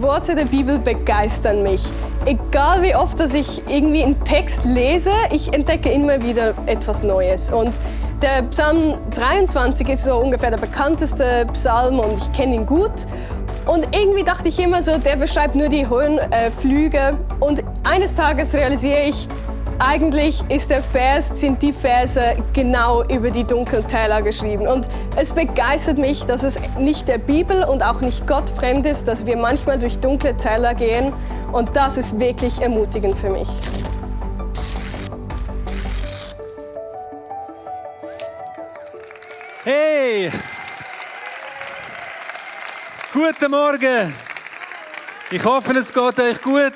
Die Worte der Bibel begeistern mich. Egal wie oft, dass ich irgendwie einen Text lese, ich entdecke immer wieder etwas Neues. Und der Psalm 23 ist so ungefähr der bekannteste Psalm und ich kenne ihn gut. Und irgendwie dachte ich immer so, der beschreibt nur die hohen Flüge. Und eines Tages realisiere ich, eigentlich sind die Verse genau über die dunklen Täler geschrieben. Und es begeistert mich, dass es nicht der Bibel und auch nicht Gott fremd ist, dass wir manchmal durch dunkle Täler gehen. Und das ist wirklich ermutigend für mich. Hey! Guten Morgen! Ich hoffe, es geht euch gut.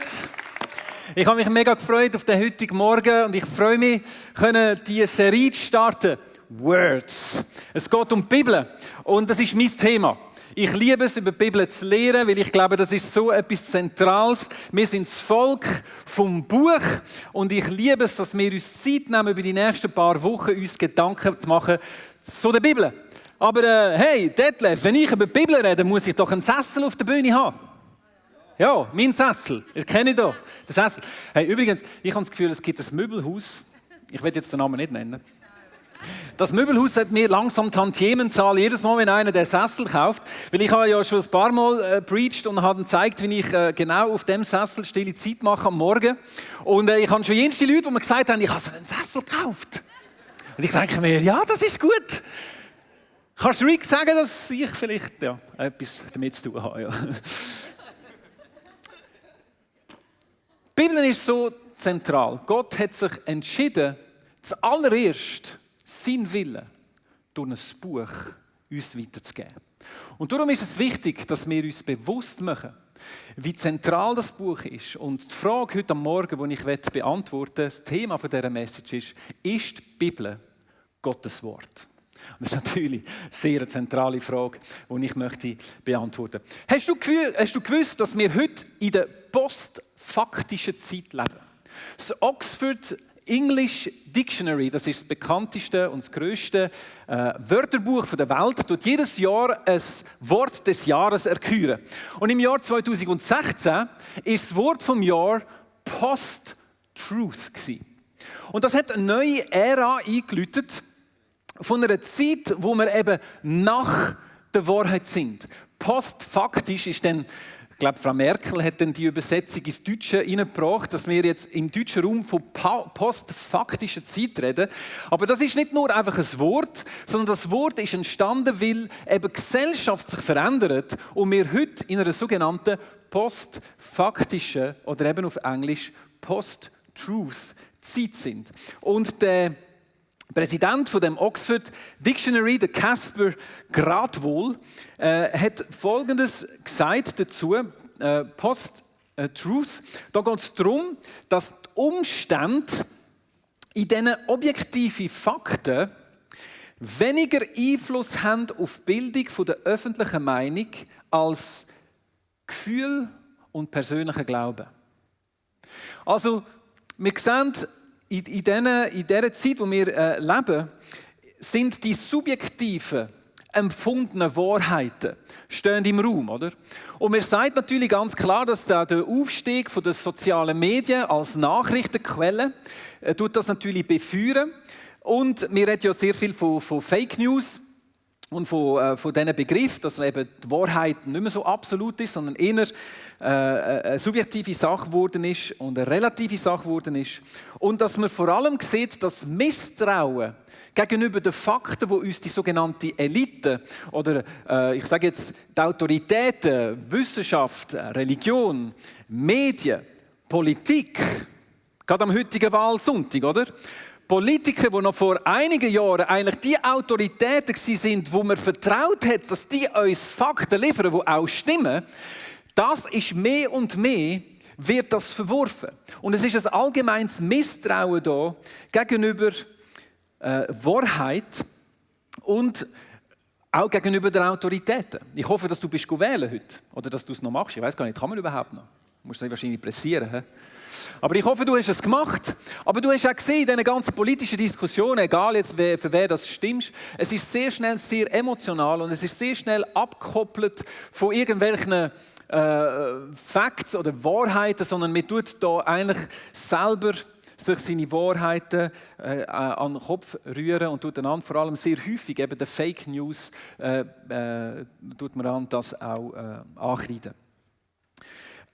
Ich habe mich mega gefreut auf den heutigen Morgen und ich freue mich, diese Serie zu starten. Words. Es geht um die Bibel und das ist mein Thema. Ich liebe es, über die Bibel zu lernen, weil ich glaube, das ist so etwas Zentrales. Wir sind das Volk vom Buch und ich liebe es, dass wir uns Zeit nehmen, über die nächsten paar Wochen uns Gedanken zu machen zu der Bibel. Aber hey, Detlef, wenn ich über die Bibel rede, muss ich doch einen Sessel auf der Bühne haben. Ja, mein Sessel. Ihr kennt ihn doch. Den Sessel. Hey, übrigens, ich habe das Gefühl, es gibt ein Möbelhaus. Ich will jetzt den Namen nicht nennen. Das Möbelhaus hat mir langsam Tantiemenzahl jedes Mal, wenn einer den Sessel kauft. Weil ich habe ja schon ein paar Mal preached und habe gezeigt, wie ich genau auf dem Sessel stille Zeit mache am Morgen. Und ich habe schon jenste Leute, die mir gesagt haben, ich habe so einen Sessel gekauft. Und ich denke mir, ja, das ist gut. Kannst du Rick sagen, dass ich vielleicht etwas damit zu tun habe? Ja. Die Bibel ist so zentral. Gott hat sich entschieden, zuallererst seinen Willen durch ein Buch uns weiterzugeben. Und darum ist es wichtig, dass wir uns bewusst machen, wie zentral das Buch ist. Und die Frage heute Morgen, die ich beantworten möchte, das Thema dieser Message ist die Bibel Gottes Wort? Und das ist natürlich eine sehr zentrale Frage, die ich möchte beantworten möchte. Hast du gewusst, dass wir heute in der postfaktischen Zeit leben? Das Oxford English Dictionary, das ist das bekannteste und das grösste Wörterbuch der Welt, tut jedes Jahr ein Wort des Jahres erküren. Und im Jahr 2016 ist das Wort vom Jahr Post-Truth gewesen. Und das hat eine neue Ära eingeläutet von einer Zeit, wo wir eben nach der Wahrheit sind. Postfaktisch ist dann, ich glaube, Frau Merkel hat dann die Übersetzung ins Deutsche hineingebracht, dass wir jetzt im deutschen Raum von postfaktischer Zeit reden. Aber das ist nicht nur einfach ein Wort, sondern das Wort ist entstanden, weil eben die Gesellschaft sich verändert und wir heute in einer sogenannten postfaktischen oder eben auf Englisch Post-Truth-Zeit sind. Und der Präsident von dem Oxford Dictionary, der Caspar Gradwohl, hat Folgendes gesagt dazu: Post-Truth. Da geht es darum, dass die Umstände in diesen objektiven Fakten weniger Einfluss haben auf die Bildung der öffentlichen Meinung als Gefühl und persönlicher Glaube. Also, wir sehen, in dieser Zeit, in der wir leben, sind die subjektiven, empfundenen Wahrheiten stehen im Raum, oder? Und mir sagt natürlich ganz klar, dass der Aufstieg der sozialen Medien als Nachrichtenquelle tut das natürlich befeuern. Und wir reden ja sehr viel von Fake News und von diesen Begriff, dass eben die Wahrheit nicht mehr so absolut ist, sondern eher eine subjektive Sache geworden ist und eine relative Sache geworden ist. Und dass man vor allem sieht, dass Misstrauen gegenüber den Fakten, die uns die sogenannte Elite oder ich sage jetzt die Autoritäten, Wissenschaft, Religion, Medien, Politik, gerade am heutigen Wahlsonntag, oder? Politiker, die noch vor einigen Jahren eigentlich die Autoritäten sind, wo man vertraut hat, dass die uns Fakten liefern, die auch stimmen, das ist mehr und mehr, wird das verworfen. Und es ist ein allgemeines Misstrauen da gegenüber Wahrheit und auch gegenüber den Autoritäten. Ich hoffe, dass du bist wählen heute oder dass du es noch machst. Ich weiß gar nicht, kann man überhaupt noch? Du musst es wahrscheinlich pressieren. He? Aber ich hoffe, du hast es gemacht. Aber du hast auch gesehen, in diesen ganzen politischen Diskussionen, egal jetzt für wer das stimmt, es ist sehr schnell sehr emotional und es ist sehr schnell abgekoppelt von irgendwelchen Facts oder Wahrheiten, sondern man tut da eigentlich selber sich seine Wahrheiten an den Kopf rühren und tut einander vor allem sehr häufig eben den Fake News tut man an das auch ankreiden.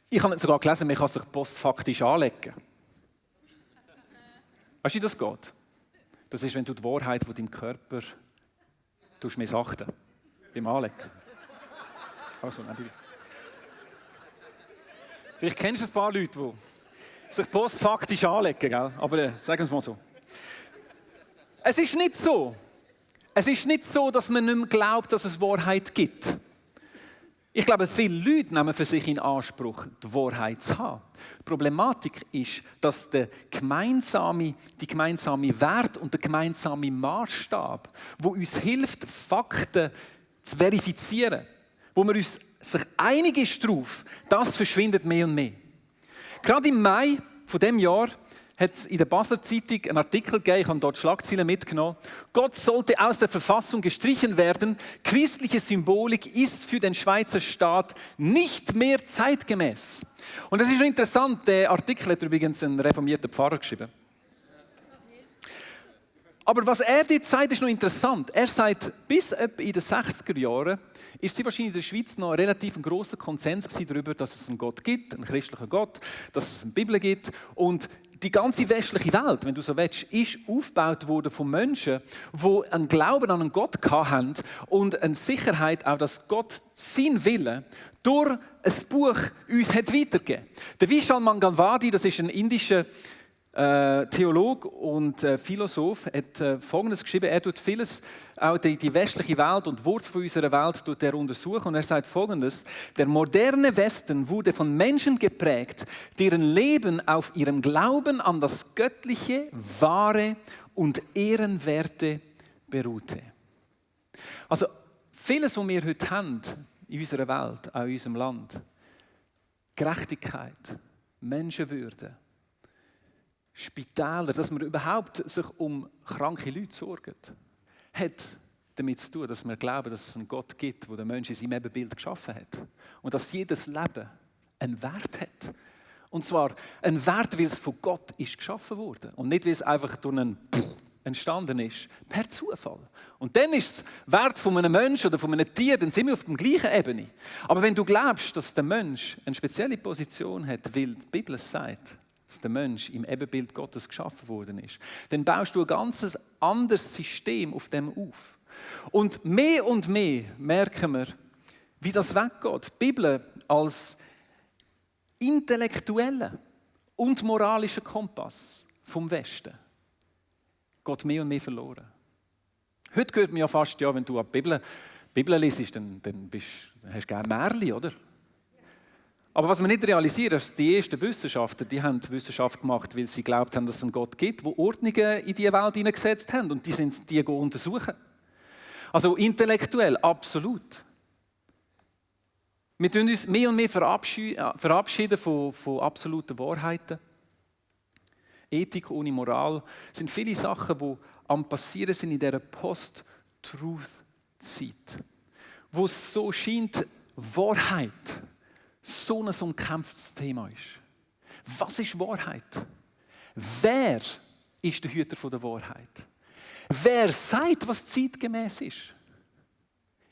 Ich habe sogar gelesen, man kann sich postfaktisch anlegen. Weißt du, wie das geht? Das ist, wenn du die Wahrheit von deinem Körper missachten beim Anlegen. Also, vielleicht kennst du ein paar Leute, die sich postfaktisch anlegen, gell? Aber sagen wir es mal so. Es ist nicht so. Es ist nicht so, dass man nicht mehr glaubt, dass es Wahrheit gibt. Ich glaube, viele Leute nehmen für sich in Anspruch, die Wahrheit zu haben. Die Problematik ist, dass die gemeinsame Wert und der gemeinsame Maßstab, der uns hilft, Fakten zu verifizieren, wo man uns sich einig ist darauf, das verschwindet mehr und mehr. Gerade im Mai von diesem Jahr hat es in der Basler Zeitung einen Artikel gegeben, ich habe dort Schlagzeilen mitgenommen. Gott sollte aus der Verfassung gestrichen werden. Christliche Symbolik ist für den Schweizer Staat nicht mehr zeitgemäß. Und das ist schon interessant, der Artikel hat übrigens ein reformierter Pfarrer geschrieben. Aber was er dort sagt, ist noch interessant. Er sagt, bis etwa in den 60er Jahren ist sie wahrscheinlich in der Schweiz noch ein relativ grosser Konsens darüber, dass es einen Gott gibt, einen christlichen Gott, dass es eine Bibel gibt. Und die ganze westliche Welt, wenn du so willst, ist aufgebaut worden von Menschen, die einen Glauben an einen Gott hatten und eine Sicherheit auch, dass Gott seinen Willen durch ein Buch uns hat weitergegeben. Der Vishal Mangalwadi, das ist ein indischer Theologe und Philosoph, hat Folgendes geschrieben. Er tut vieles, auch die westliche Welt und die Wurzel von unserer Welt tut er untersuchen. Und er sagt Folgendes: Der moderne Westen wurde von Menschen geprägt, deren Leben auf ihrem Glauben an das Göttliche, Wahre und Ehrenwerte beruhte. Also vieles, was wir heute haben in unserer Welt, auch in unserem Land, Gerechtigkeit, Menschenwürde, Spitäler, dass man überhaupt sich um kranke Leute sorgt, hat damit zu tun, dass wir glauben, dass es einen Gott gibt, der den Menschen in seinem Ebenbild geschaffen hat. Und dass jedes Leben einen Wert hat. Und zwar einen Wert, weil es von Gott ist geschaffen wurde. Und nicht, weil es einfach durch einen entstanden ist, per Zufall. Und dann ist es Wert von einem Menschen oder von einem Tier, dann sind wir auf der gleichen Ebene. Aber wenn du glaubst, dass der Mensch eine spezielle Position hat, weil die Bibel sagt, dass der Mensch im Ebenbild Gottes geschaffen worden ist, dann baust du ein ganz anderes System auf dem auf. Und mehr merken wir, wie das weggeht. Die Bibel als intellektueller und moralischer Kompass vom Westen geht mehr und mehr verloren. Heute hört man ja fast, ja, wenn du die Bibel liest, dann hast du gerne Märchen, oder? Aber was man nicht realisiert, ist, die ersten Wissenschaftler, die haben Wissenschaft gemacht, weil sie glaubt haben, dass es einen Gott gibt, der Ordnungen in diese Welt hineingesetzt haben. Und die sind die untersuchen. Also intellektuell, absolut. Wir tun uns mehr und mehr verabschieden von absoluten Wahrheiten. Ethik ohne Moral sind viele Sachen, die am Passieren sind in dieser Post-Truth-Zeit. Wo es so scheint, Wahrheit so ein umkämpftes Thema ist. Was ist Wahrheit? Wer ist der Hüter der Wahrheit? Wer sagt, was zeitgemäß ist?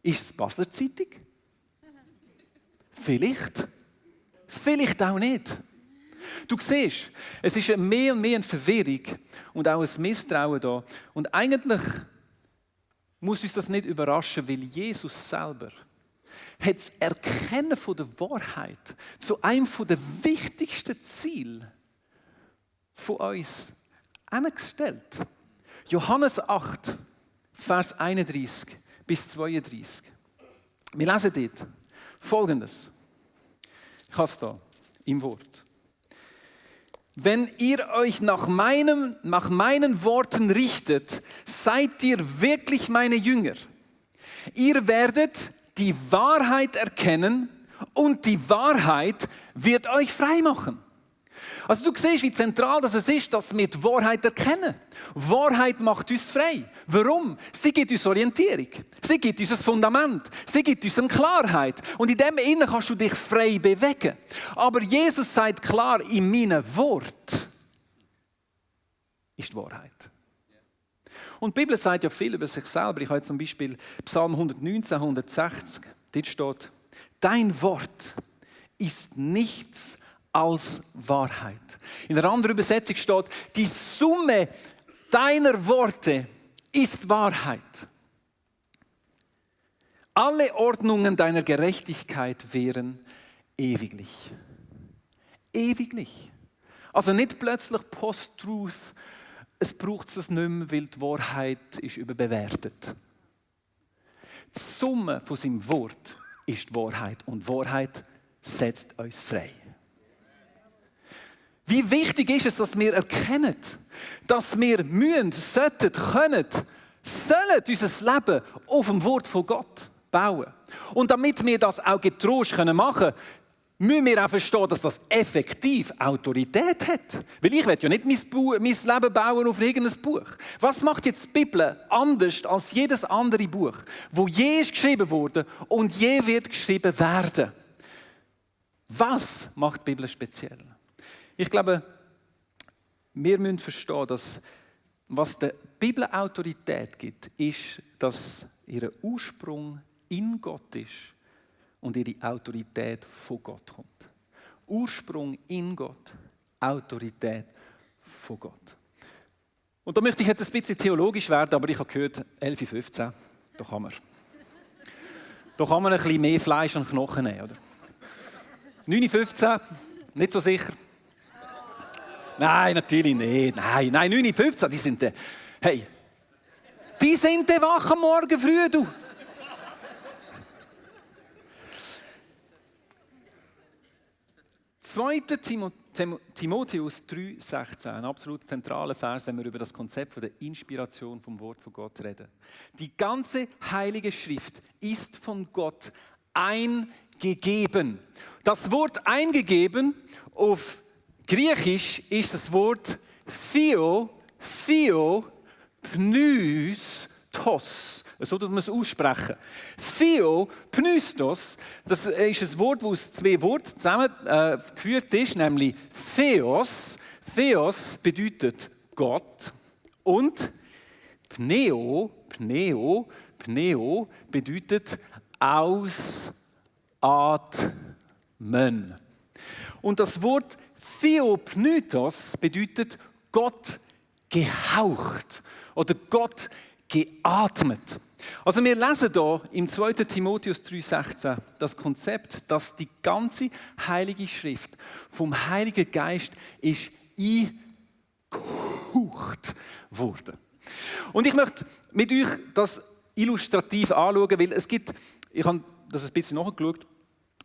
Ist es die Basler Zeitung? Vielleicht. Vielleicht auch nicht. Du siehst, es ist mehr und mehr eine Verwirrung und auch ein Misstrauen da. Und eigentlich muss uns das nicht überraschen, weil Jesus selber hat das Erkennen von der Wahrheit zu einem der wichtigsten Ziele von uns angestellt. Johannes 8, Vers 31 bis 32. Wir lesen dort Folgendes. Ich habe es da im Wort. Wenn ihr euch nach meinen Worten richtet, seid ihr wirklich meine Jünger. Ihr werdet die Wahrheit erkennen und die Wahrheit wird euch frei machen. Also du siehst, wie zentral das ist, dass wir die Wahrheit erkennen. Wahrheit macht uns frei. Warum? Sie gibt uns Orientierung. Sie gibt uns ein Fundament. Sie gibt uns eine Klarheit. Und in dem Innen kannst du dich frei bewegen. Aber Jesus sagt klar, in meinem Wort ist die Wahrheit. Und die Bibel sagt ja viel über sich selber. Ich habe zum Beispiel Psalm 119, 160. Dort steht, dein Wort ist nichts als Wahrheit. In einer anderen Übersetzung steht, die Summe deiner Worte ist Wahrheit. Alle Ordnungen deiner Gerechtigkeit wären ewiglich. Ewiglich. Also nicht plötzlich Post-Truth, es braucht es nicht mehr, weil die Wahrheit ist überbewertet. Die Summe von seinem Wort ist die Wahrheit und Wahrheit setzt uns frei. Wie wichtig ist es, dass wir erkennen, dass wir müssen, sollten, können, sollen unser Leben auf dem Wort von Gott bauen. Und damit wir das auch getrost machen können, müssen wir auch verstehen, dass das effektiv Autorität hat. Weil ich will ja nicht mein Leben bauen auf irgendein Buch. Was macht jetzt die Bibel anders als jedes andere Buch, wo je ist geschrieben wurde und je wird geschrieben werden? Was macht die Bibel speziell? Ich glaube, wir müssen verstehen, dass was der Bibel Autorität gibt, ist, dass ihr Ursprung in Gott ist und ihre Autorität von Gott kommt. Ursprung in Gott, Autorität von Gott. Und da möchte ich jetzt ein bisschen theologisch werden, aber ich habe gehört, 11:15, da kann man. Da kann man ein bisschen mehr Fleisch und Knochen nehmen, oder? 9:15, nicht so sicher. Nein, natürlich nicht. Nein, 9:15, die sind die sind wach am Morgen früh, du. Zweiter Timotheus 3,16, ein absolut zentraler Vers, wenn wir über das Konzept der Inspiration vom Wort von Gott reden. Die ganze Heilige Schrift ist von Gott eingegeben. Das Wort eingegeben auf Griechisch ist das Wort Theopneustos. So tut man es aussprechen. Theopneustos, das ist ein Wort, das aus zwei Worten zusammengeführt ist, nämlich Theos. Theos bedeutet Gott und Pneo bedeutet ausatmen. Und das Wort Theopneustos bedeutet Gott gehaucht oder Gott geatmet. Also wir lesen hier im 2. Timotheus 3,16 das Konzept, dass die ganze Heilige Schrift vom Heiligen Geist ist eingehaucht worden. Und ich möchte mit euch das illustrativ anschauen, weil es gibt, ich habe das ein bisschen nachgeschaut,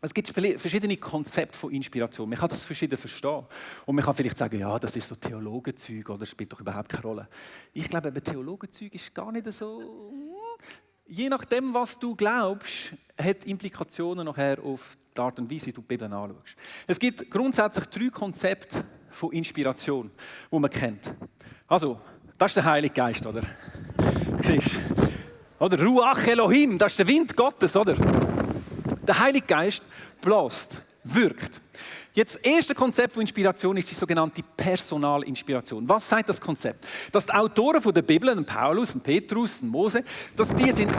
es gibt verschiedene Konzepte von Inspiration. Man kann das verschieden verstehen. Und man kann vielleicht sagen, ja, das ist so Theologenzeug oder spielt doch überhaupt keine Rolle. Ich glaube, Theologenzeug ist gar nicht so. Je nachdem, was du glaubst, hat Implikationen nachher auf die Art und Weise, wie du die Bibel anschaust. Es gibt grundsätzlich 3 Konzepte von Inspiration, die man kennt. Also, das ist der Heilige Geist, oder? Siehst du? Oder Ruach Elohim, das ist der Wind Gottes, oder? Der Heilige Geist bläst, wirkt. Jetzt, das erste Konzept von Inspiration ist die sogenannte Personalinspiration. Was sagt das Konzept? Dass die Autoren der Bibel, Paulus, Petrus, Mose, dass die sind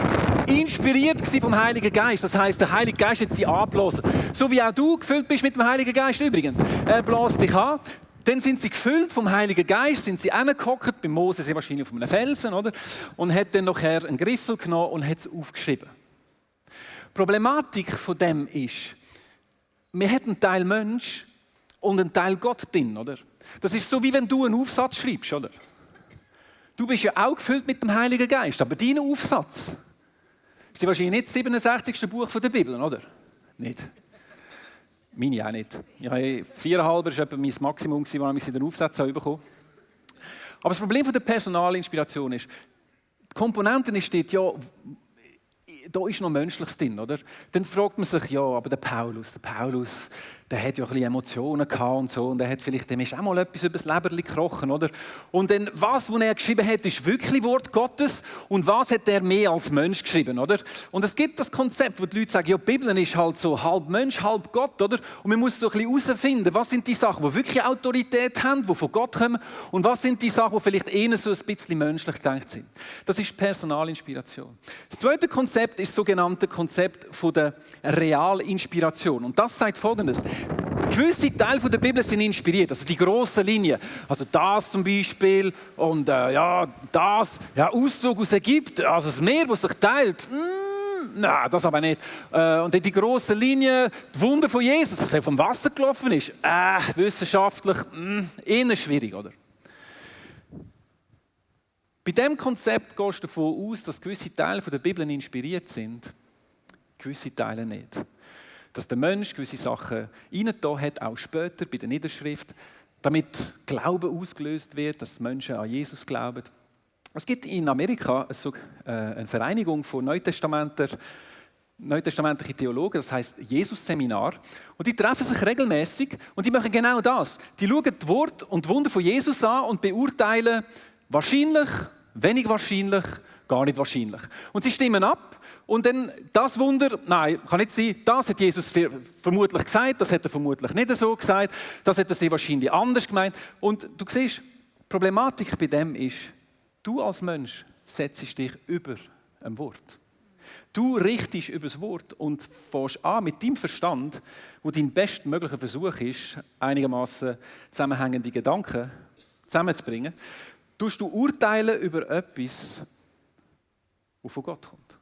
inspiriert vom Heiligen Geist. Das heisst, der Heilige Geist hat sie angeblasen. So wie auch du gefüllt bist mit dem Heiligen Geist übrigens. Er bläst dich an. Dann sind sie gefüllt vom Heiligen Geist, sind sie hingehockt, bei Mose sind wahrscheinlich auf einem Felsen, oder? Und hat dann nachher einen Griffel genommen und hat es aufgeschrieben. Die Problematik von dem ist, wir haben einen Teil Mensch und einen Teil Gott drin, oder? Das ist so, wie wenn du einen Aufsatz schreibst, oder? Du bist ja auch gefüllt mit dem Heiligen Geist, aber dein Aufsatz ist wahrscheinlich nicht das 67. Buch der Bibel, oder? Nicht. Meine auch nicht. Ich habe 4,5, das war etwa mein Maximum, das ich in den Aufsatz bekommen habe. Aber das Problem der Personalinspiration ist, die Komponenten steht ja, da ist noch Menschliches drin, oder? Dann fragt man sich, ja, aber der Paulus, der hat ja ein bisschen Emotionen gehabt und so, und dem ist auch mal etwas über das Leberli gekrochen, oder? Und dann, was er geschrieben hat, ist wirklich Wort Gottes, und was hat er mehr als Mensch geschrieben, oder? Und es gibt das Konzept, wo die Leute sagen, ja, die Bibel ist halt so halb Mensch, halb Gott, oder? Und man muss so ein bisschen herausfinden, was sind die Sachen, die wirklich Autorität haben, die von Gott kommen, und was sind die Sachen, die vielleicht eher so ein bisschen menschlich gedacht sind. Das ist Personalinspiration. Das zweite Konzept ist das sogenannte Konzept von der Realinspiration. Und das sagt Folgendes: Gewisse Teile der Bibel sind inspiriert, also die grossen Linien. Also das zum Beispiel und Auszug aus Ägypten, also das Meer, das sich teilt. Nein, das aber nicht. Und die grossen Linien, die Wunder von Jesus, dass er vom Wasser gelaufen ist, wissenschaftlich eher schwierig, oder? Bei diesem Konzept gehst du davon aus, dass gewisse Teile der Bibel inspiriert sind, gewisse Teile nicht. Dass der Mensch gewisse Sachen reingetan hat, auch später bei der Niederschrift, damit Glauben ausgelöst wird, dass die Menschen an Jesus glauben. Es gibt in Amerika eine Vereinigung von neutestamentlichen Theologen, das heisst Jesus-Seminar. Und die treffen sich regelmäßig und die machen genau das. Die schauen die Worte und die Wunder von Jesus an und beurteilen wahrscheinlich, wenig wahrscheinlich, gar nicht wahrscheinlich. Und sie stimmen ab und dann das Wunder, nein, kann nicht sein, das hat Jesus vermutlich gesagt, das hat er vermutlich nicht so gesagt, das hat er sehr wahrscheinlich anders gemeint. Und du siehst, die Problematik bei dem ist, du als Mensch setzt dich über ein Wort. Du richtest über das Wort und fängst an mit deinem Verstand, wo dein bestmöglicher Versuch ist, einigermaßen zusammenhängende Gedanken zusammenzubringen, tust du urteilen über etwas, das von Gott kommt.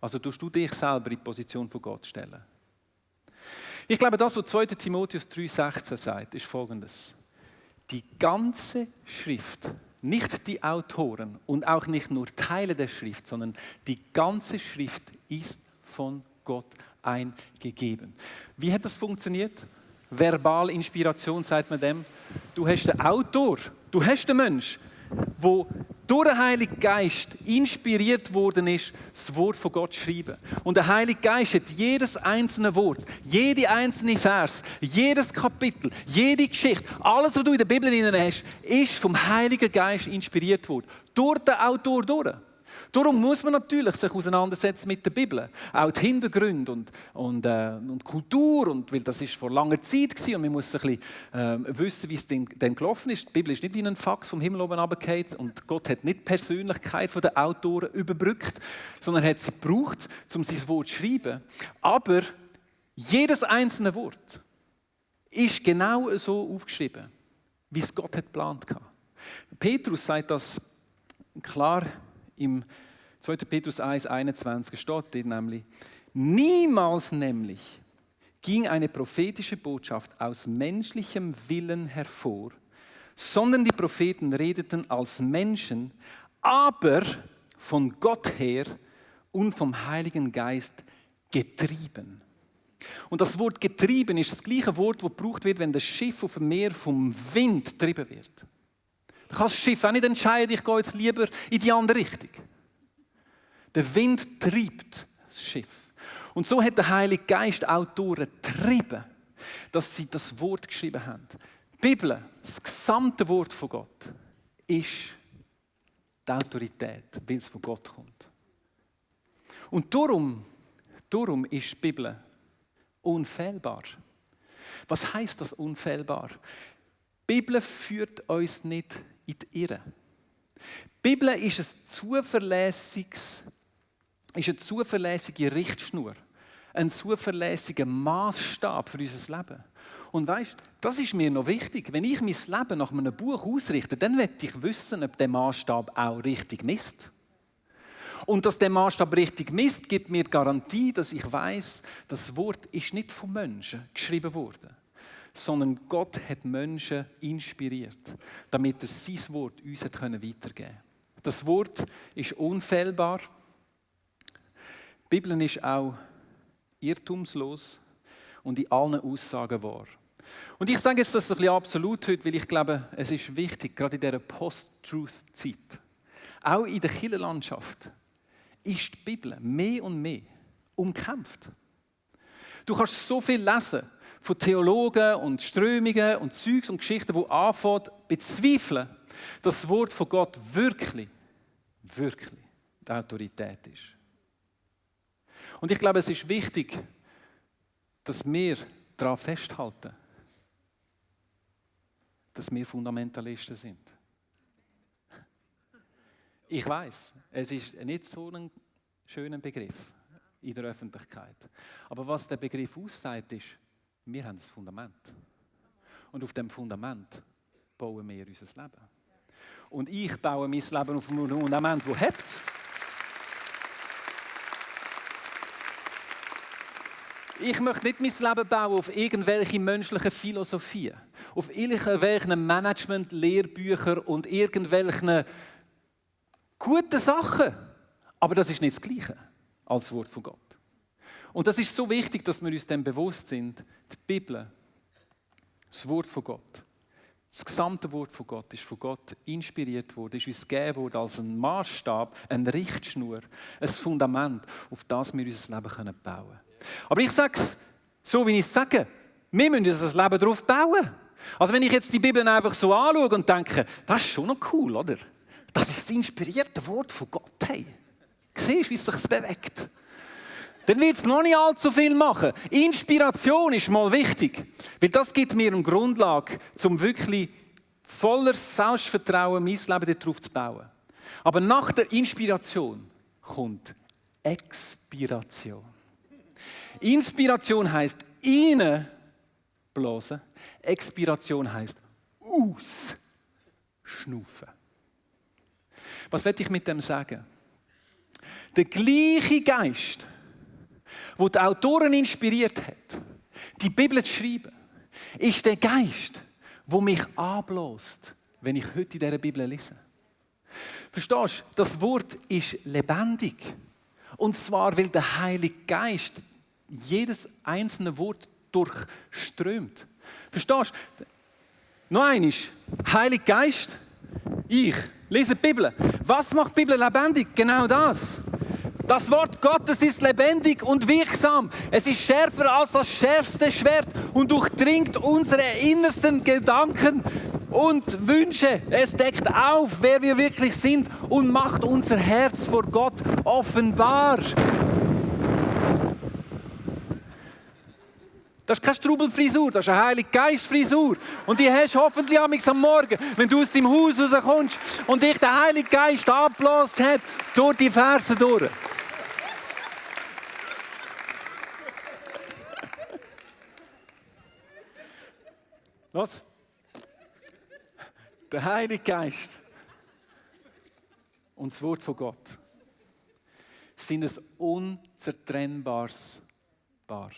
Also tust du dich selber in die Position von Gott stellen. Ich glaube, das, was 2. Timotheus 3,16 sagt, ist Folgendes: Die ganze Schrift, nicht die Autoren und auch nicht nur Teile der Schrift, sondern die ganze Schrift ist von Gott eingegeben. Wie hat das funktioniert? Verbalinspiration sagt man dem. Du hast den Autor, du hast den Mensch, der durch den Heiligen Geist inspiriert worden ist, das Wort von Gott zu schreiben. Und der Heilige Geist hat jedes einzelne Wort, jede einzelne Vers, jedes Kapitel, jede Geschichte, alles, was du in der Bibel drin hast, ist vom Heiligen Geist inspiriert worden. Durch den Autor durch. Darum muss man natürlich sich auseinandersetzen mit der Bibel. Auch die Hintergründe und Kultur, und weil das ist vor langer Zeit gewesen, und man muss ein bisschen wissen, wie es denn gelaufen ist. Die Bibel ist nicht wie ein Fax vom Himmel oben runtergefallen, und Gott hat nicht die Persönlichkeit der Autoren überbrückt, sondern hat sie gebraucht, um sein Wort zu schreiben. Aber jedes einzelne Wort ist genau so aufgeschrieben, wie es Gott hat geplant hat. Petrus sagt das klar. Im 2. Petrus 1,21 steht dort nämlich: Niemals nämlich ging eine prophetische Botschaft aus menschlichem Willen hervor, sondern die Propheten redeten als Menschen, aber von Gott her und vom Heiligen Geist getrieben. Und das Wort getrieben ist das gleiche Wort, das gebraucht wird, wenn das Schiff auf dem Meer vom Wind getrieben wird. Du kannst das Schiff auch nicht entscheiden, ich gehe jetzt lieber in die andere Richtung. Der Wind treibt das Schiff. Und so hat der Heilige Geist Autoren getrieben, dass sie das Wort geschrieben haben. Die Bibel, das gesamte Wort von Gott, ist die Autorität, weil es von Gott kommt. Und darum ist die Bibel unfehlbar. Was heisst das unfehlbar? Die Bibel führt uns nicht in die Irre. Die Bibel ist eine zuverlässige Richtschnur, ein zuverlässiger Maßstab für unser Leben. Und weisst, das ist mir noch wichtig. Wenn ich mein Leben nach einem Buch ausrichte, dann möchte ich wissen, ob der Maßstab auch richtig misst. Und dass der Maßstab richtig misst, gibt mir Garantie, dass ich weiß, das Wort ist nicht von Menschen geschrieben worden, sondern Gott hat Menschen inspiriert, damit es sein Wort uns weitergeben konnte. Das Wort ist unfehlbar. Die Bibel ist auch irrtumslos und in allen Aussagen wahr. Und ich sage jetzt das ein bisschen absolut heute, weil ich glaube, es ist wichtig, gerade in dieser Post-Truth-Zeit, auch in der Kirchenlandschaft, ist die Bibel mehr und mehr umkämpft. Du kannst so viel lesen von Theologen und Strömungen und Zeugs und Geschichten, die anfangen bezweifeln, dass das Wort von Gott wirklich die Autorität ist. Und ich glaube, es ist wichtig, dass wir daran festhalten, dass wir Fundamentalisten sind. Ich weiß, es ist nicht so ein schöner Begriff in der Öffentlichkeit. Aber was der Begriff aussagt, ist, wir haben das Fundament. Und auf dem Fundament bauen wir unser Leben. Und ich baue mein Leben auf einem Fundament, das hebt. Ich möchte nicht mein Leben bauen auf irgendwelche menschlichen Philosophien, auf irgendwelchen Management-Lehrbüchern und irgendwelchen guten Sachen. Aber das ist nicht das Gleiche als das Wort von Gott. Und das ist so wichtig, dass wir uns dem bewusst sind. Die Bibel, das Wort von Gott, das gesamte Wort von Gott ist von Gott inspiriert worden, ist uns gegeben worden als ein Maßstab, eine Richtschnur, ein Fundament, auf das wir unser Leben bauen können. Aber ich sage es so, wie ich es sage, wir müssen unser Leben darauf bauen. Also wenn ich jetzt die Bibel einfach so anschaue und denke, das ist schon noch cool, oder? Das ist das inspirierte Wort von Gott. Hey, siehst du, wie es sich bewegt? Dann wird es noch nicht allzu viel machen. Inspiration ist mal wichtig, weil das gibt mir eine Grundlage, um wirklich voller Selbstvertrauen mein Leben darauf zu bauen. Aber nach der Inspiration kommt Expiration. Inspiration heisst reinblasen, Expiration heisst ausschnaufen. Was will ich mit dem sagen? Der gleiche Geist, der die Autoren inspiriert hat, die Bibel zu schreiben, ist der Geist, der mich anbläst, wenn ich heute in dieser Bibel lese. Verstehst du? Das Wort ist lebendig. Und zwar, weil der Heilige Geist jedes einzelne Wort durchströmt. Verstehst du? Noch einmal, Heiliger Geist, ich lese die Bibel. Was macht die Bibel lebendig? Genau das. Das Wort Gottes ist lebendig und wirksam. Es ist schärfer als das schärfste Schwert und durchdringt unsere innersten Gedanken und Wünsche. Es deckt auf, wer wir wirklich sind und macht unser Herz vor Gott offenbar. Das ist keine Strubelfrisur, das ist eine Heilige Geist-Frisur. Und die hast du hoffentlich am Morgen, wenn du aus deinem Haus rauskommst und dich der Heilige Geist abgeblasen hat, durch die Fersen durch. Was? Der Heilige Geist und das Wort von Gott sind ein unzertrennbares Paar.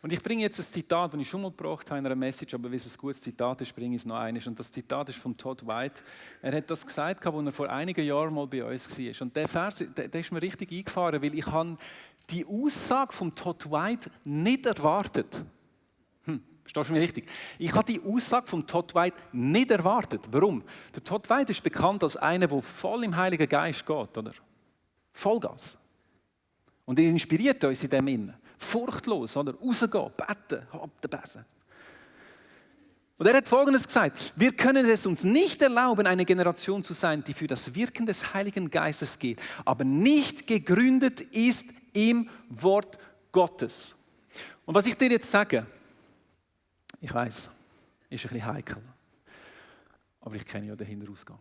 Und ich bringe jetzt ein Zitat, das ich schon mal gebracht habe in einer Message, aber weil es ein gutes Zitat ist, bringe ich es noch einmal. Und das Zitat ist von Todd White. Er hat das gesagt, als er vor einigen Jahren mal bei uns war. Und der Vers, der ist mir richtig eingefahren, weil ich habe die Aussage von Todd White nicht erwartet. Verstehst du mich richtig? Ich habe die Aussage von Todd White nicht erwartet. Warum? Der Todd White ist bekannt als einer, der voll im Heiligen Geist geht, oder? Vollgas. Und er inspiriert uns in dem Innen. Furchtlos, oder? Rausgehen, beten, hab den Besen. Und er hat Folgendes gesagt: Wir können es uns nicht erlauben, eine Generation zu sein, die für das Wirken des Heiligen Geistes geht, aber nicht gegründet ist im Wort Gottes. Und was ich dir jetzt sage, ich weiß, ist ein bisschen heikel, aber ich kenne ja den Hinterausgang.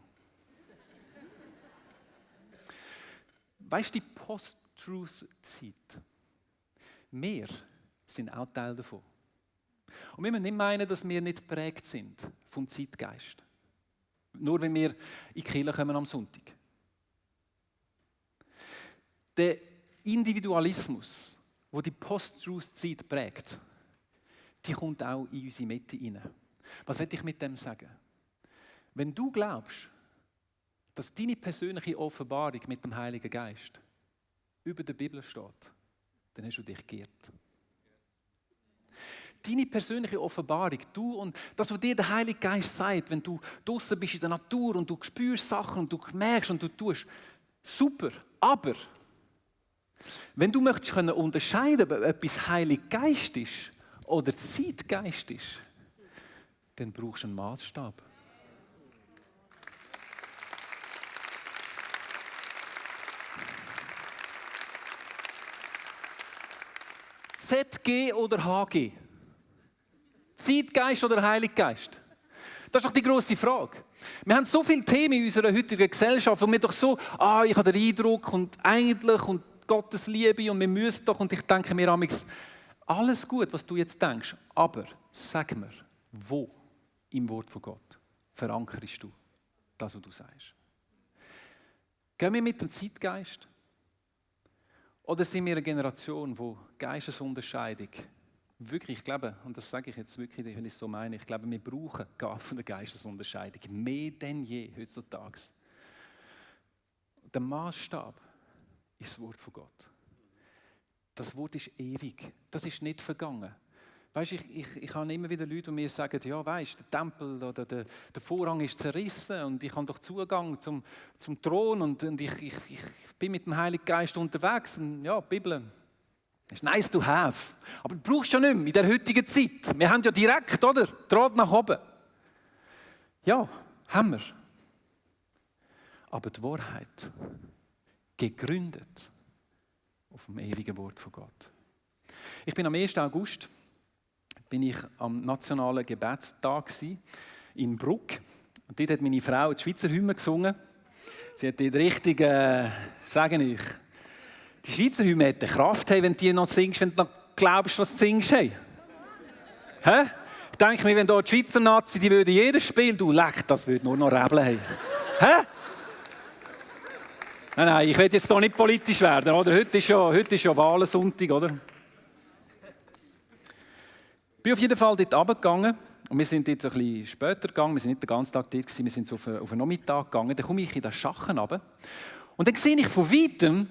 Weißt du, die Post-Truth-Zeit? Wir sind auch Teil davon. Und wir müssen nicht meinen, dass wir nicht geprägt sind vom Zeitgeist. Nur wenn wir in die Kirche kommen am Sonntag. Der Individualismus, der die Post-Truth-Zeit prägt, die kommt auch in unsere Mitte hinein. Was will ich mit dem sagen? Wenn du glaubst, dass deine persönliche Offenbarung mit dem Heiligen Geist über der Bibel steht, dann hast du dich geirrt. Deine persönliche Offenbarung, du und das, was dir der Heilige Geist sagt, wenn du draußen bist in der Natur und du spürst Sachen und du merkst und du tust, super, aber Wenn du möchtest können unterscheiden, ob etwas Heilig Geist ist oder Zeitgeist ist, dann brauchst du einen Maßstab. ZG oder HG? Zeitgeist oder Heiliggeist? Das ist doch die grosse Frage. Wir haben so viele Themen in unserer heutigen Gesellschaft, wo wir doch so, ich habe den Eindruck und eigentlich und Gottes Liebe und wir müssen doch, und ich denke mir amigs, alles gut, was du jetzt denkst, aber sag mir, wo im Wort von Gott verankerst du das, was du sagst? Gehen wir mit dem Zeitgeist? Oder sind wir eine Generation, wo Geistesunterscheidung wirklich, ich glaube, und das sage ich jetzt wirklich, wenn ich es so meine, ich glaube, wir brauchen Gaben der Geistesunterscheidung mehr denn je heutzutage. Der Maßstab ist das Wort von Gott. Das Wort ist ewig, das ist nicht vergangen. Weißt, ich habe immer wieder Leute, die mir sagen, ja, weißt, der Tempel oder der Vorhang ist zerrissen und ich habe doch Zugang zum Thron und ich bin mit dem Heiligen Geist unterwegs. Und ja, die Bibel ist nice to have, aber du brauchst ja nicht mehr in der heutigen Zeit. Wir haben ja direkt, oder? Draht nach oben. Ja, haben wir. Aber die Wahrheit, gegründet auf dem ewigen Wort von Gott. Ich bin am 1. August bin ich am nationalen Gebetstag in Bruck. Und dort hat meine Frau die Schweizer Hymne gesungen. Sie hat dort richtig, sagen euch, die Schweizer Hymne hat eine Kraft, wenn du die noch singst, wenn du noch glaubst, was du singst. Hey. Hä? Ich denke mir, wenn da die Schweizer Nazi, die würde jedes Spiel, du leck, das würde nur noch rebeln. Hey. Hä? Nein, ich will jetzt hier nicht politisch werden, oder? Heute ist ja Wahlensonntag, oder? Ich bin auf jeden Fall dort runtergegangen und wir sind dort ein bisschen später gegangen, wir sind nicht den ganzen Tag dort gewesen, wir sind so auf einen Nachmittag gegangen, dann komme ich in das Schachen runter und dann sehe ich von Weitem,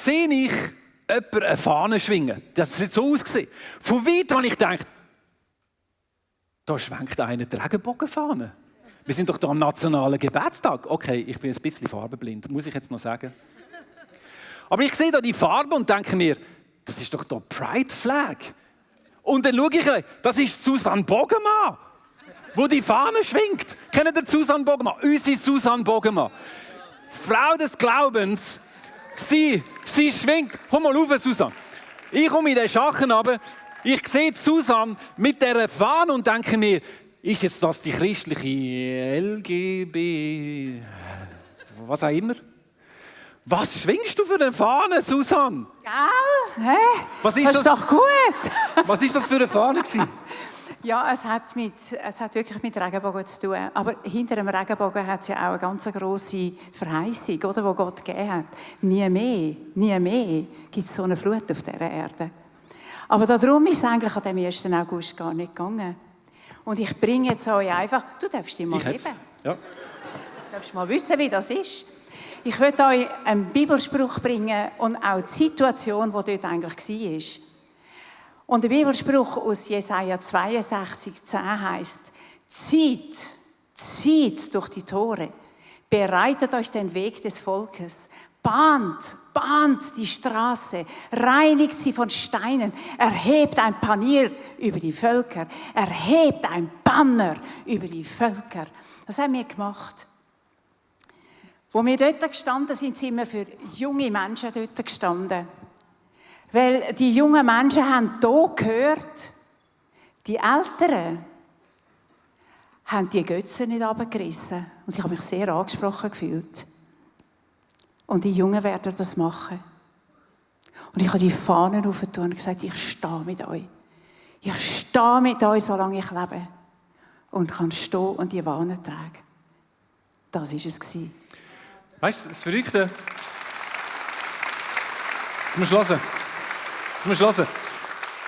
jemanden eine Fahne schwingen. Das hat so ausgesehen. Von Weitem habe ich gedacht, da schwenkt einer die Regenbogenfahne. Wir sind doch hier am nationalen Gebetstag. Okay, ich bin ein bisschen farbenblind, muss ich jetzt noch sagen. Aber ich sehe da die Farbe und denke mir, das ist doch der Pride Flag. Und dann schaue ich, das ist Susanne Bogemann, wo die Fahne schwingt. Kennt ihr Susanne Bogemann? Unsere Susanne Bogemann. Frau des Glaubens, sie schwingt. Komm mal rauf, Susanne. Ich komme in den Schachen runter, ich sehe Susanne mit dieser Fahne und denke mir, ist jetzt das die christliche LGB, was auch immer? Was schwingst du für eine Fahne, Susanne? Gell? Hä? Was ist das ist doch gut. Was ist das für eine Fahne gewesen? Ja, es hat wirklich mit Regenbogen zu tun. Aber hinter dem Regenbogen hat es ja auch eine ganz grosse Verheißung, oder, die Gott gegeben hat. Nie mehr gibt es so eine Flut auf dieser Erde. Aber darum ist es eigentlich an dem 1. August gar nicht gegangen. Und ich bringe jetzt euch einfach, du darfst dich mal geben. Ja. Du darfst mal wissen, wie das ist. Ich möchte euch einen Bibelspruch bringen und auch die Situation, die dort eigentlich war. Und der Bibelspruch aus Jesaja 62,10 heisst: Zieht durch die Tore, bereitet euch den Weg des Volkes, bahnt die Straße, reinigt sie von Steinen, erhebt ein Panier über die Völker, erhebt ein Banner über die Völker. Das haben wir gemacht. Wo wir dort gestanden sind, sind wir für junge Menschen dort gestanden. Weil die jungen Menschen haben hier gehört, die Älteren haben die Götzen nicht runtergerissen. Und ich habe mich sehr angesprochen gefühlt. Und die Jungen werden das machen. Und ich habe die Fahnen aufgetan und gesagt, ich stehe mit euch. Ich stehe mit euch, solange ich lebe. Und kann stehen und die Fahnen tragen. Das war es. Weißt du, das Verrückte. Jetzt musst du hören.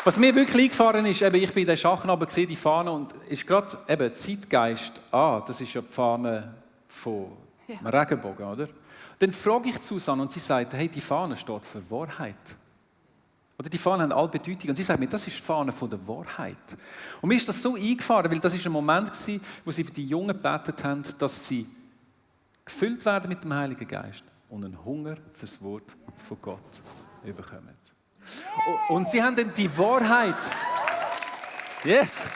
Was mir wirklich eingefahren ist, eben, ich bin in den Schachen aber gesehen, die Fahne, und ist gerade eben Zeitgeist. Das ist ja die Fahne vom Regenbogen, oder? Dann frage ich Susanne und sie sagt, hey, die Fahne steht für Wahrheit. Oder die Fahnen haben alle Bedeutung. Und sie sagt mir, das ist die Fahne von der Wahrheit. Und mir ist das so eingefahren, weil das ist ein Moment war, wo sie für die Jungen gebetet haben, dass sie gefüllt werden mit dem Heiligen Geist und einen Hunger für das Wort von Gott bekommen. Und sie haben dann die Wahrheit. Yes!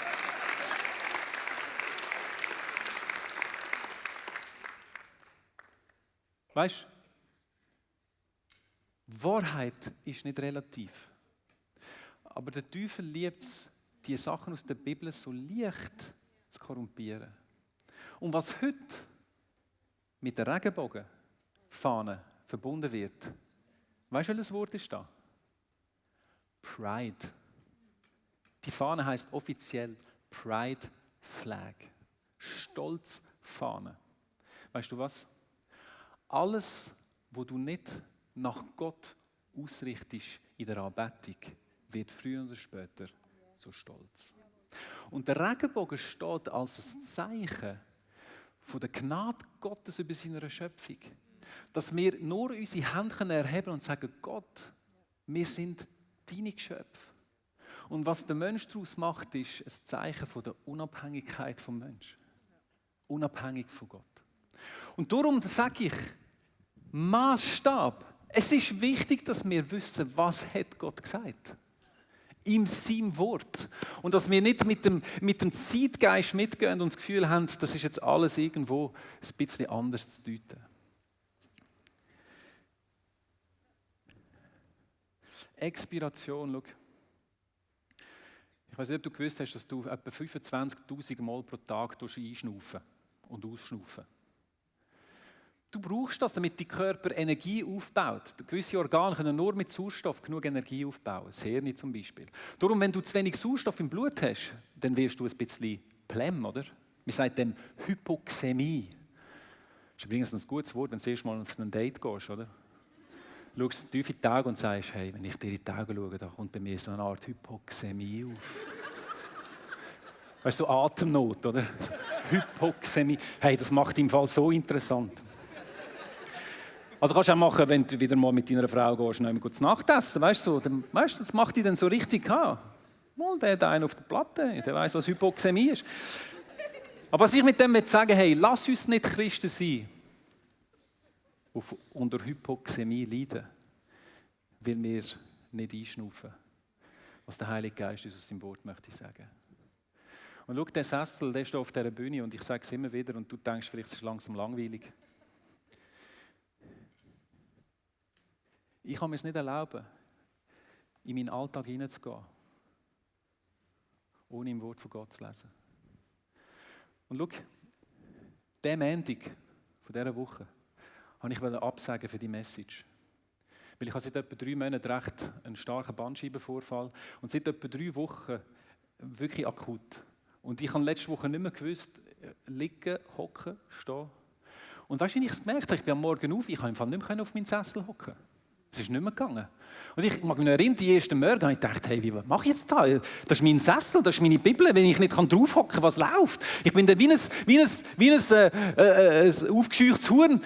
Weißt du, Wahrheit ist nicht relativ. Aber der Teufel liebt es, die Sachen aus der Bibel so leicht zu korrumpieren. Und was heute mit der Regenbogenfahne verbunden wird, weißt du, welches Wort ist da? Pride. Die Fahne heißt offiziell Pride Flag. Stolzfahne. Weißt du was? Alles, wo du nicht nach Gott ausrichtest in der Anbetung, wird früher oder später so stolz. Und der Regenbogen steht als ein Zeichen von der Gnade Gottes über seine Schöpfung. Dass wir nur unsere Hände erheben und sagen, Gott, wir sind deine Geschöpfe. Und was der Mensch daraus macht, ist ein Zeichen von der Unabhängigkeit vom Menschen. Unabhängig von Gott. Und darum sage ich, Maßstab. Es ist wichtig, dass wir wissen, was hat Gott gesagt. In seinem Wort. Und dass wir nicht mit dem Zeitgeist mitgehen und das Gefühl haben, das ist jetzt alles irgendwo ein bisschen anders zu deuten. Expiration, schau. Ich weiß nicht, ob du gewusst hast, dass du etwa 25.000 Mal pro Tag einschnaufen und ausschnaufen. Du brauchst das, damit dein Körper Energie aufbaut. Gewisse Organe können nur mit Sauerstoff genug Energie aufbauen. Das Hirn zum Beispiel. Darum, wenn du zu wenig Sauerstoff im Blut hast, dann wirst du ein bisschen Plemm, oder? Wir sagen dem Hypoxämie. Das ist übrigens ein gutes Wort, wenn du erst mal auf ein Date gehst, oder? Du schaust tief in die Augen und sagst, hey, wenn ich dir in die Augen schaue, da kommt bei mir so eine Art Hypoxämie auf. Weißt du, so Atemnot, oder? Hypoxämie. Hey, das macht im Fall so interessant. Also kannst du auch machen, wenn du wieder mal mit deiner Frau gehst, noch einmal zu Nacht essen, weißt du, das macht dich dann so richtig an. Mal, der hat einen auf der Platte, der weiss, was Hypoxämie ist. Aber was ich mit dem sagen will, hey, lass uns nicht Christen sein, die unter Hypoxämie leiden, weil wir nicht einschnaufen, was der Heilige Geist uns aus seinem Wort möchte sagen. Und schau, der Sessel, der steht auf dieser Bühne und ich sage es immer wieder und du denkst, vielleicht ist es langsam langweilig. Ich kann mir es nicht erlauben, in meinen Alltag hineinzugehen, ohne im Wort von Gott zu lesen. Und schau, diesen Montag von dieser Woche wollte ich absagen für die Message. Weil ich habe seit etwa 3 Monaten recht einen starken Bandscheibenvorfall und seit etwa 3 Wochen wirklich akut. Und ich habe letzte Woche nicht mehr gewusst, liegen, hocken, stehen. Und weißt du, wie ich es gemerkt habe? Ich bin am Morgen auf, ich konnte im Fall nicht mehr auf meinen Sessel hocken. Es ist nicht mehr gegangen. Und ich mag mich noch erinnern, die ersten Morgen habe ich gedacht, hey, was mache ich jetzt da? Das ist mein Sessel, das ist meine Bibel, wenn ich nicht draufhocken kann, was läuft. Ich bin dann wie ein aufgescheuchtes Huhn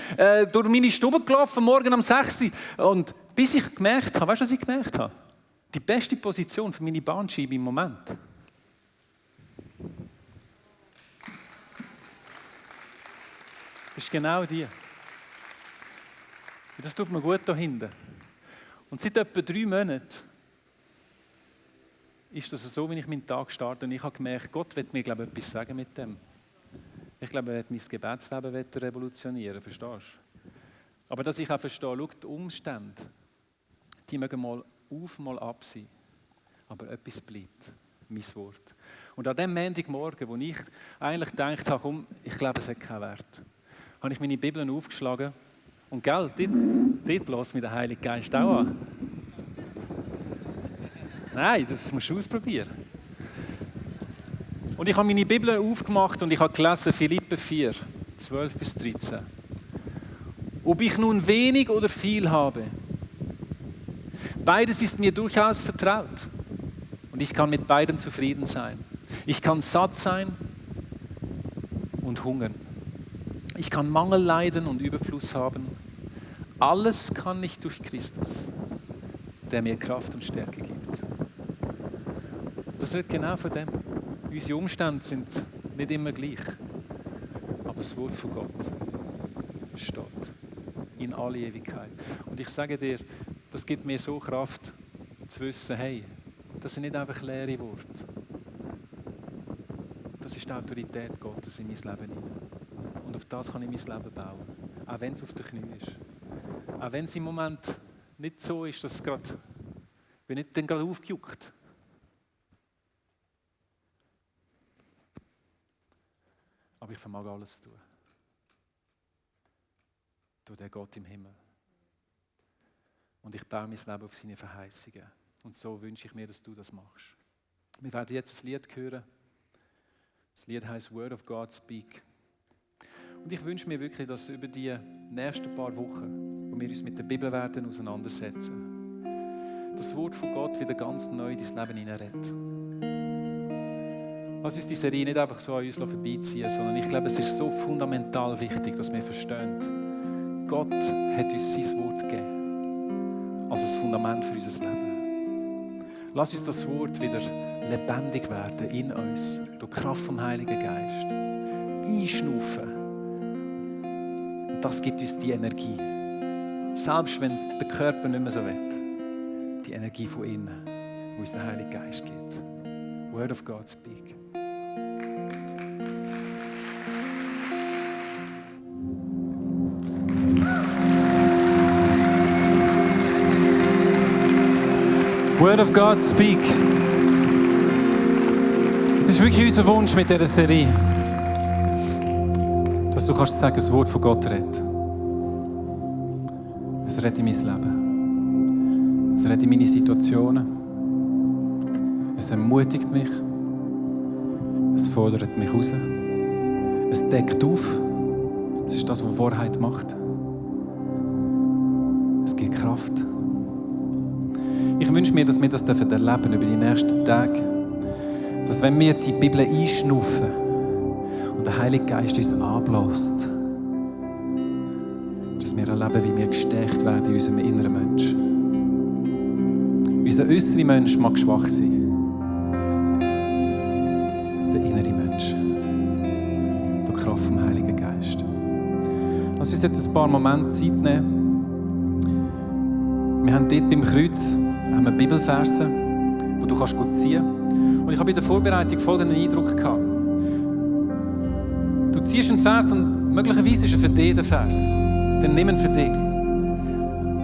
durch meine Stube gelaufen, morgen um 6 Uhr. Und bis ich gemerkt habe, weißt du, was ich gemerkt habe? Die beste Position für meine Bandscheibe im Moment. Das ist genau die. Und das tut mir gut da hinten. Und seit etwa 3 Monaten ist das so, wie ich meinen Tag starte. Und ich habe gemerkt, Gott wird mir, glaube ich, etwas sagen mit dem. Ich glaube, er wird mein Gebetsleben revolutionieren, verstehst du? Aber dass ich auch verstehe, schau, die Umstände, die mögen mal auf, mal ab sein. Aber etwas bleibt, mein Wort. Und an dem Montagmorgen, wo ich eigentlich gedacht habe, komm, ich glaube, es hat keinen Wert, habe ich meine Bibel aufgeschlagen. Und gell, dort bläst mich der Heilige Geist auch an. Nein, das musst du ausprobieren. Und ich habe meine Bibel aufgemacht und ich habe gelesen, Philipper 4, 12 bis 13. Ob ich nun wenig oder viel habe, beides ist mir durchaus vertraut. Und ich kann mit beidem zufrieden sein. Ich kann satt sein und hungern. Ich kann Mangel leiden und Überfluss haben. Alles kann ich durch Christus, der mir Kraft und Stärke gibt. Das wird genau von dem. Unsere Umstände sind nicht immer gleich. Aber das Wort von Gott steht in alle Ewigkeit. Und ich sage dir, das gibt mir so Kraft, zu wissen, hey, das sind nicht einfach leere Worte. Das ist die Autorität Gottes in mein Leben hinein. Und auf das kann ich mein Leben bauen. Auch wenn es auf den Knien ist. Auch wenn es im Moment nicht so ist, dass es gerade, bin nicht dann gerade aufgejuckt. Aber ich vermag alles zu tun. Durch den Gott im Himmel. Und ich baue mein Leben auf seine Verheißungen. Und so wünsche ich mir, dass du das machst. Wir werden jetzt ein Lied hören. Das Lied heisst Word of God Speak. Und ich wünsche mir wirklich, dass über die nächsten paar Wochen, wo wir uns mit der Bibel werden auseinandersetzen, das Wort von Gott wieder ganz neu in dein Leben hineinredet. Lass uns die Serie nicht einfach so an uns vorbeiziehen, sondern ich glaube, es ist so fundamental wichtig, dass wir verstehen, Gott hat uns sein Wort gegeben, als ein Fundament für unser Leben. Lass uns das Wort wieder lebendig werden in uns, durch die Kraft vom Heiligen Geist. Einschnaufen. Und das gibt uns die Energie. Selbst wenn der Körper nicht mehr so will. Die Energie von innen, die uns der Heilige Geist gibt. Word of God speak. Word of God speak. Es ist wirklich unser Wunsch mit dieser Serie, dass du kannst sagen, das Wort von Gott redet. Es redet in mein Leben. Es redet in meine Situationen. Es ermutigt mich. Es fordert mich raus. Es deckt auf. Es ist das, was Wahrheit macht. Es gibt Kraft. Ich wünsche mir, dass wir das erleben dürfen über die nächsten Tage. Dass wenn wir die Bibel einschnaufen und der Heilige Geist uns anbläst, dass wir erleben, wie wir gestärkt werden in unserem inneren Mensch. Unser äußerer Mensch mag schwach sein. Der innere Mensch. Durch die Kraft vom Heiligen Geist. Lass uns jetzt ein paar Momente Zeit nehmen. Wir haben dort beim Kreuz wir Bibelverse, die du kannst ziehen kannst. Und ich habe in der Vorbereitung folgenden Eindruck gehabt. Du ziehst einen Vers und möglicherweise ist er für dich der Vers. Dann nimm ihn für dich.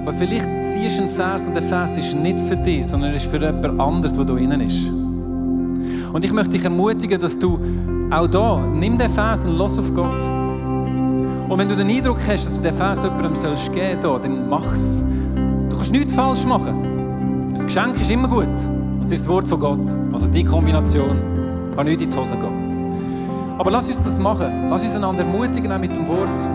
Aber vielleicht ziehst du einen Vers und der Vers ist nicht für dich, sondern er ist für jemand anderes, der da drinnen ist. Und ich möchte dich ermutigen, dass du auch da, nimm den Vers und lass auf Gott. Und wenn du den Eindruck hast, dass du den Vers jemandem geben sollst, dann mach's. Du kannst nichts falsch machen. Ein Geschenk ist immer gut. Und es ist das Wort von Gott. Also die Kombination kann nicht in die Hose gehen. Aber lass uns das machen. Lass uns einander ermutigen auch mit dem Wort.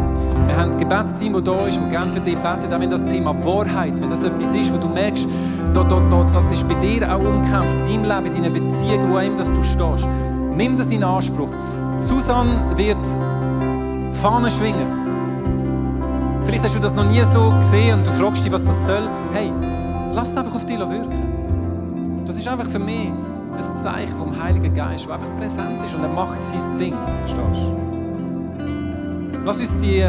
Wir haben das Gebetsteam, das da ist, das gerne für dich betet, auch wenn das Thema Wahrheit, wenn das etwas ist, wo du merkst, das ist bei dir auch umkämpft, in deinem Leben, in deiner Beziehung, wo immer du stehst. Nimm das in Anspruch. Susanne wird Fahnen schwingen. Vielleicht hast du das noch nie so gesehen und du fragst dich, was das soll. Hey, lass es einfach auf dich wirken. Das ist einfach für mich ein Zeichen vom Heiligen Geist, der einfach präsent ist und er macht sein Ding. Verstehst du? Lass uns die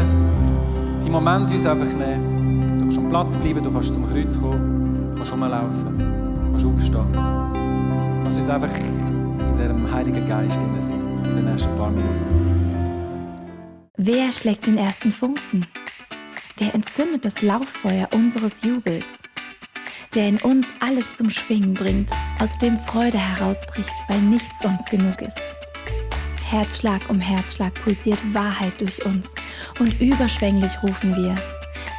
Momente uns einfach nehmen. Du kannst am Platz bleiben, du kannst zum Kreuz kommen, du kannst rumlaufen, du kannst aufstehen. Lass uns einfach in diesem Heiligen Geist sein, in den nächsten paar Minuten. Wer schlägt den ersten Funken? Wer entzündet das Lauffeuer unseres Jubels? Der in uns alles zum Schwingen bringt, aus dem Freude herausbricht, weil nichts sonst genug ist. Herzschlag um Herzschlag pulsiert Wahrheit durch uns und überschwänglich rufen wir: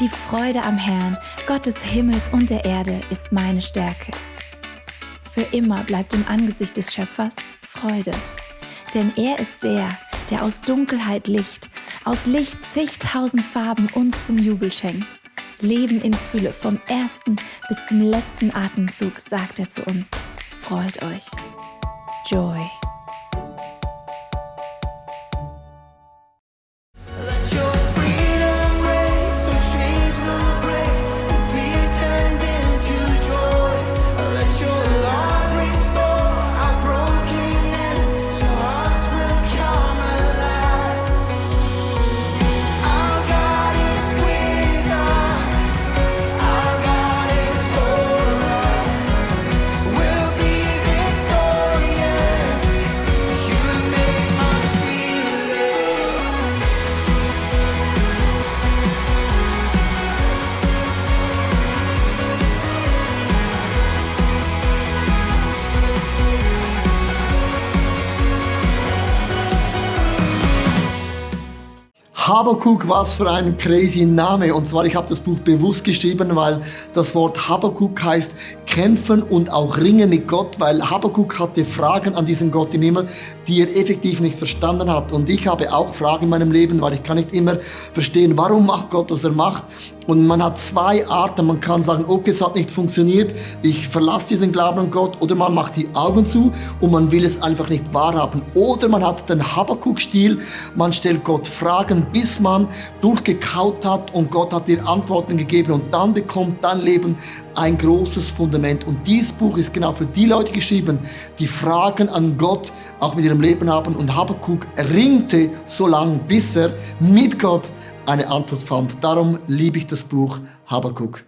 Die Freude am Herrn, Gott des Himmels und der Erde, ist meine Stärke. Für immer bleibt im Angesicht des Schöpfers Freude, denn er ist der aus Dunkelheit Licht, aus Licht zigtausend Farben uns zum Jubel schenkt. Leben in Fülle, vom ersten bis zum letzten Atemzug, sagt er zu uns: Freut euch. Joy. Our God is Habakuk, was für ein crazy Name. Und zwar, ich habe das Buch bewusst geschrieben, weil das Wort Habakuk heißt kämpfen und auch ringen mit Gott, weil Habakuk hatte Fragen an diesen Gott im Himmel, die er effektiv nicht verstanden hat. Und ich habe auch Fragen in meinem Leben, weil ich kann nicht immer verstehen, warum macht Gott, was er macht. Und man hat zwei Arten. Man kann sagen, okay, es hat nicht funktioniert, ich verlasse diesen Glauben an Gott. Oder man macht die Augen zu und man will es einfach nicht wahrhaben. Oder man hat den Habakuk-Stil, man stellt Gott Fragen, bis man durchgekaut hat und Gott hat dir Antworten gegeben. Und dann bekommt dein Leben ein großes Fundament. Und dieses Buch ist genau für die Leute geschrieben, die Fragen an Gott auch mit ihrem Leben haben. Und Habakuk ringte so lange, bis er mit Gott eine Antwort fand. Darum liebe ich das Buch Habakuk.